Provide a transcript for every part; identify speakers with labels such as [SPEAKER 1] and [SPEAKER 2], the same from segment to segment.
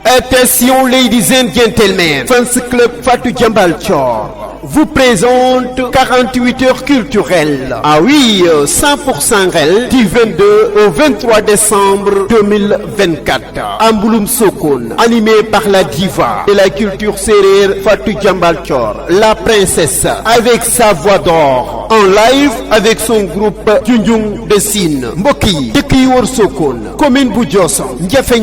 [SPEAKER 1] Attention, ladies and gentlemen, Fans Club Fatou Diambal Thior vous présente 48 heures culturelles. Ah oui, 100% réel du 22 au 23 décembre 2024. À Mbouloum Sokone, animé par la diva de la culture sérère Fatou Diambal Thior, la princesse, avec sa voix d'or, en live avec son groupe Junjung de Sine. mbokk yi dëkk yi wër Sokone, commune bu Diossong, Ndiafe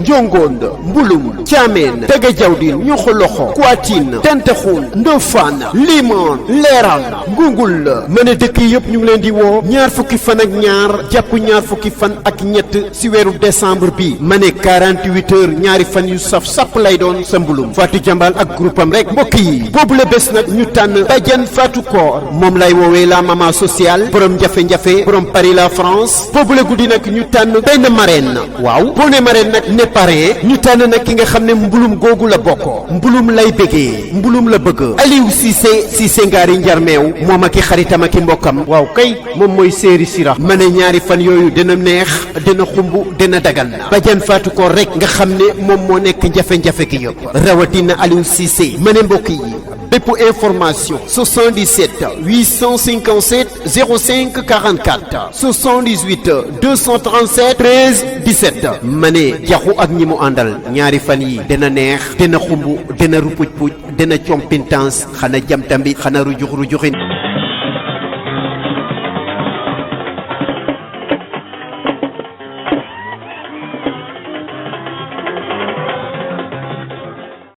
[SPEAKER 1] Ndiongond, Mbouloum, Thiamène, Daga Diawdine, Ñoxoloxo, Kouatine, Tentexoul, Ndofane, Limon, Leral, Ngungul. ma ne dëkk yëpp ñu ngi leen di woo ñaar fukki fan ak ñaar jàpp ñaar fukki fan ak ñett si weeru décembre bi. ma ne 48 heures ñaari fan yu saf sàpp lay doon sa Mbouloum. Fatou Diambal ak groupe am rek mbokk yi boobu la bés nag ñu tànn Badiane Fatou Koor, moom lay woowee la maman sociale, borom jafe-jafe, borom Paris la France. boobu la guddi nag ñu tànn benn marraine. waaw boo ne marraine nag ne parrain ñu tànn nag ki nga xam ne Mbouloum googu la bokk, Mbouloum lay bëggee, Mbouloum la bëgg. Aliou Cissé ngaari njarmeew, moom ak i xaritam ak i mbokkam. waaw kay moom mooy séeri sira. ma ne ñaari fan yooyu dina neex, dina xumb, dina dagal. Badiane Fatou Koor rek nga xam ne moom moo nekk jafe-jafe gi yëpp, rawatina Aliou Cissé. ma ne mbokk yi bépp information 77 857 05 44 78 237 13 17. ma ne jaxu ak ñi mu àndal ñaari fan yi dina neex, dina xumb, dina rupuj puj, dina compintance, xana jam tambi, xana rujux rujuxin.